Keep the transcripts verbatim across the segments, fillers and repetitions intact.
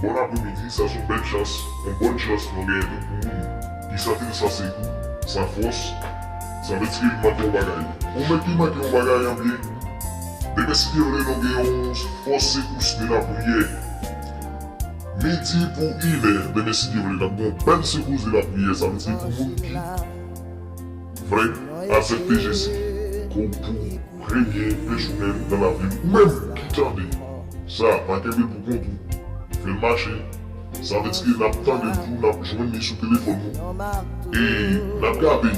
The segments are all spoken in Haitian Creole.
Bon apremidi, sa se yon bèl chans, yon bòn chans nou genyen tou pou moun ki santi l san sekou, san fòs, sa vle di ke li manke yon bagay. Ou menm ki manke yon bagay an byen, demen si Dye vle nou gen yon fòs sekous de lapriyè. Midi pou inè, demen si Dye vle n ap gen yon bèl sekous de lapriyè, sa vle di pou moun ki vle aksepte Jezi kòm pou premye pèsonèl nan lavi l. Ou menm ki tande sa, pa kenbe l pou kont ou, fè l mache. Sa vle di ke n ap tande l tou, n ap jwenn li sou telefòn nou. E n ap gade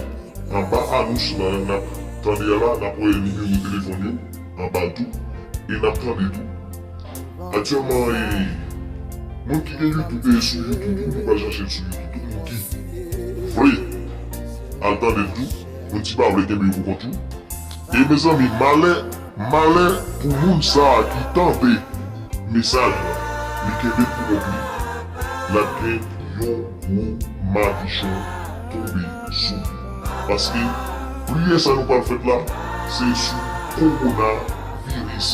anba anons lan, n ap tande a la, n ap wè nimewo telefòn yo anba l tou. E n ap tande tou. Aktyèlman, e, moun ki gen YouTube e sou YouTube tou, nou pral chache l sou YouTube tou. Moun ki vle al tande l tou, moun ki pa vle kenbe yo pou kont yo. E mezanmi, malè, malè pou moun sa a ki tande mesaj la, li kenbe l pou kont li, l ap gen yon gwo madichon tonbe sou li. Paske priyè sa nou pral fèt la, se sou kowonaviris.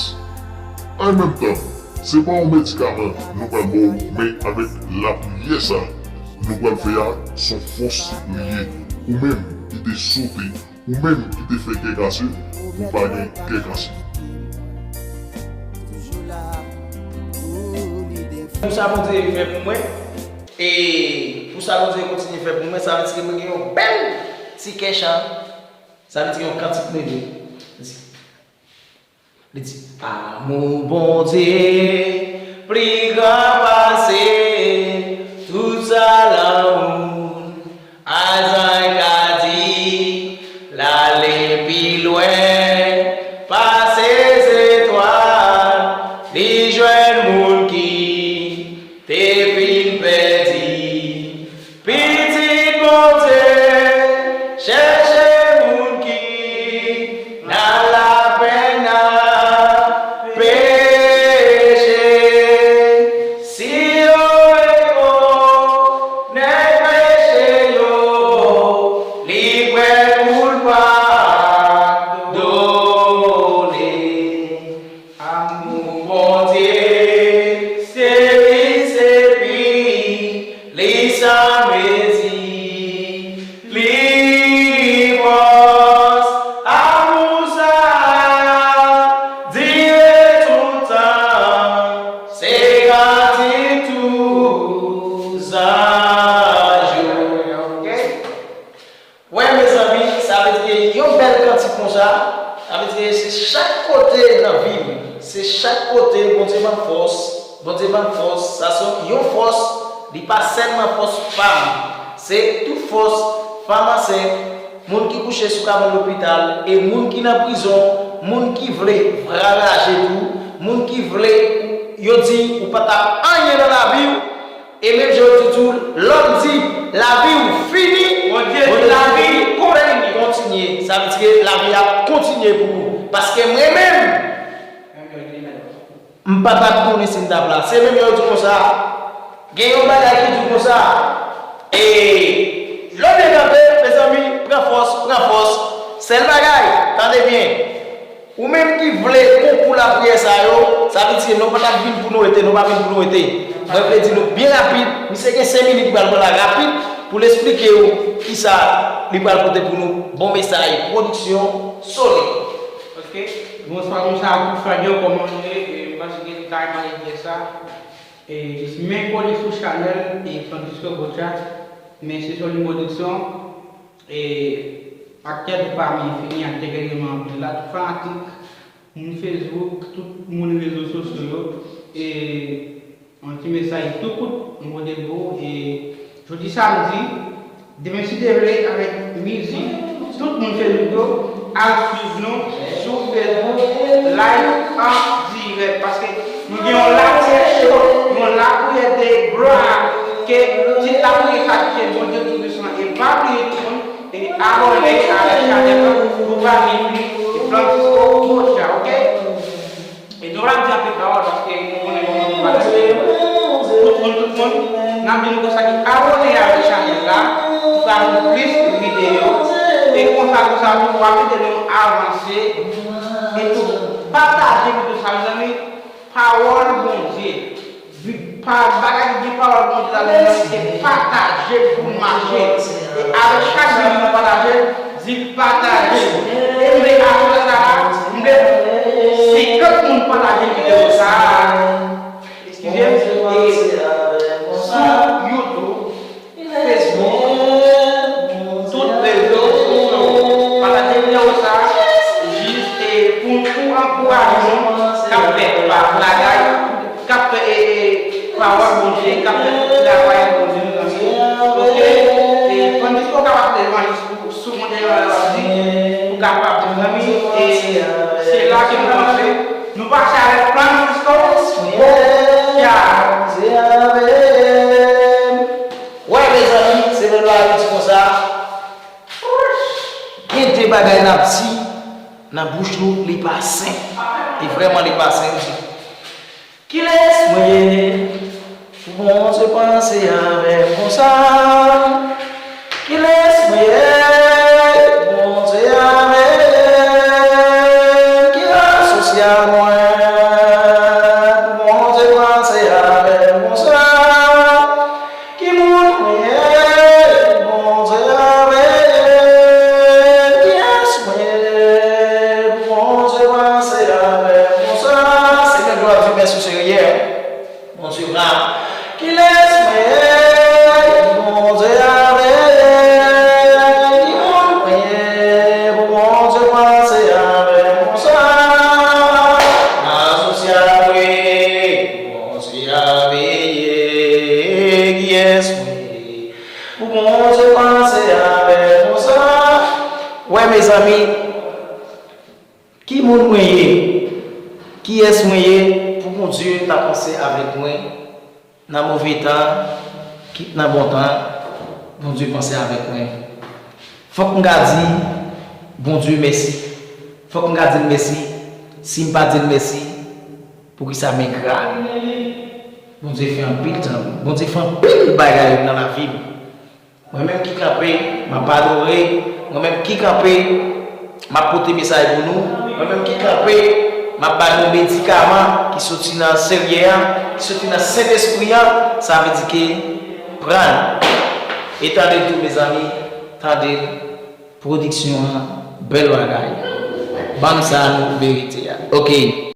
An menm tan, se pa yon medikaman nou pral ba w, men avèk lapriyè sa nou pral fè a, se yon fòs li ye. Ou menm ki te sote, ou menm ki te fè kè kase, ou pa gen kè kase. Pou sa Bondye fè pou mwen, e pou sa Bondye kontinye fè pou mwen, sa vle di ke mwen gen yon bèl ti kè chan, sa vle di ke yon kantik mwen vle di. Li di, amou Bondye pli gran pase tout sa lanmou. Azan ka di, l ale pi lwen pase zetwal, li jwenn moun ki te fin pèdi. Pitit Bondye, chèche moun ki nan lapenn, nan peche. Si yo rekonèt peche yo, li prè pou l padone. Amou Bondye, se li, se li, li san mezi, li pwòch. Amou sa a dire tout tan, se kantik tout zanj yo. Wè, mezanmi, sa vle di ke yon bèl kantik konsa, sa vle di ke se chak kote nan vi m, se chak kote Bondye ban m fòs, Bondye ban m fòs, sa se yon fòs, li pa sèlman fòs pa m, se tout fòs fanm ansent, moun ki kouche sou kabann lopital, e moun ki nan prizon, moun ki vle vralaje tou, moun ki vle, yo di ou pa t ap anyen nan lavi w, e menm jan yo di tou, lòm di, lavi w fini, Bondye di, lavi kontinye. Kontinye. Sa vle di ke lavi ap kontinye pou ou. Paske mwen menm, m pa t ap konnen si m t ap la. Se menm jan yo di konsa, gen yon bagay ki di konsa, e lè w byen kanpe, mezanmi, pran fòs, pran fòs. Sèl bagay, tande byen, ou menm ki vle konkou lapriyè sa yo, sa vle di ke nou pa t ap vin pou nou rete, nou pa vin pou nou rete. Mwen vle di nou byen rapid, misye gen senk minit li pral pran la rapid pou l esplike w kisa li pral pote pou nou. Bon mesaj, pwodiksyon solid. Ok, bonswa, bonswa a tout, frè Joe, kòman nou ye? E, m panse ke li ta renmen pale de sa. E, jis men kole sou chanèl, e, Francisco Bocha, men se sou li pwodiksyon. E aktè tou pa m fini ak degreman anpil la, tout fanatik, moun Facebook, tout moun rezo sosyo yo, e yon ti mesaj tou kout, m pote pou ou, e jodi samdi, demen si Dye vle avèk mizik, tout moun Facebook yo, al swiv nou sou Facebook, live an dirèk, paske nou gen yon lapriyè cho, yon lapriyè de glwa, ke tit lapriyè sa ki se Bondye Toupisan, e pa bliye tou, e abòne avèk chanèl lan pou w pa manke Francisco Rocha, ok? E nou pa di anpil pawòl paske nou konnen kòman nou pale. Tout moun, tout moun, n ap di nou konsa ki abòne avèk chanèl la pou ka jwenn plis videyo. E konsa, konsa tou, w ap ede nou avanse. E tou, pataje videyo sa, mezanmi. Pawòl Bondye. Pa bagay ki gen pawòl Bondye ladan l nan, se pataje l pou n mache. E avèk chak moun nou pataje l, di pataje l. E m vle aswè sa a, m vle senkant moun pataje videyo sa a. Eskize m, e sou YouTube, Facebook, tout rezo sosyo. Pataje videyo sa a, jis e pou, pou ankouraje moun k ap fè bagay, k ap fè, e, e, pawòl Bondye, k ap fè travay Bondye, mezanmi. Oke? E, Francisco kapab fè evanjelis pou, sou monte yon lè w ap di, pou kapab, mezanmi, e, se la ke nou panse. Nou pase avèk Francisco. Bon, ya. Wè, mezanmi, se menm la, li di konsa. Gen de bagay n ap di nan bouch nou, li pa sen. E vrèman, li pa sen, li di. Kilès mwen ye pou Bondye panse avè m konsa? Kilès mwen ye pou Bondye avè m? Ki rasyonèl mwen pou Bondye panse avè m konsa? Ki moun mwen ye pou Bondye avè m? Kiyès mwen ye pou Bondye panse avè m konsa? Se nèg yo ap di mèsi serye. Bondye pa. Kilès mwen ye pou Bondye avè m? Ki moun mwen ye pou Bondye panse avè m konsa? Asosye avè Bondye avè kiyès mwen ye? Pou Bondye panse avè m konsa. Wè, mezanmi, ki moun mwen ye? Kiyès mwen ye pou Bondye ta panse avèk mwen nan move tan, kit nan bon tan? Bondye panse avèk mwen. Fòk m ka di Bondye mèsi. Fòk m ka di l mèsi. Si m pa di l mèsi, poukisa m engra? Bondye fè anpil tan, Bondye fè anpil bagay nan lavi m. Mwen menm ki kanpe, m ap adore. Mwen menm ki kanpe, m ap pote mesaj pou nou. Mwen menm ki kanpe, m ap ba nou medikaman ki soti nan Senyè a, ki soti nan Sentespri a. Sa vle di ke pran l. E tande l tou, mezanmi, tande l. Pwodiksyon an, bèl bagay. Ban m sa nou merite a. Oke.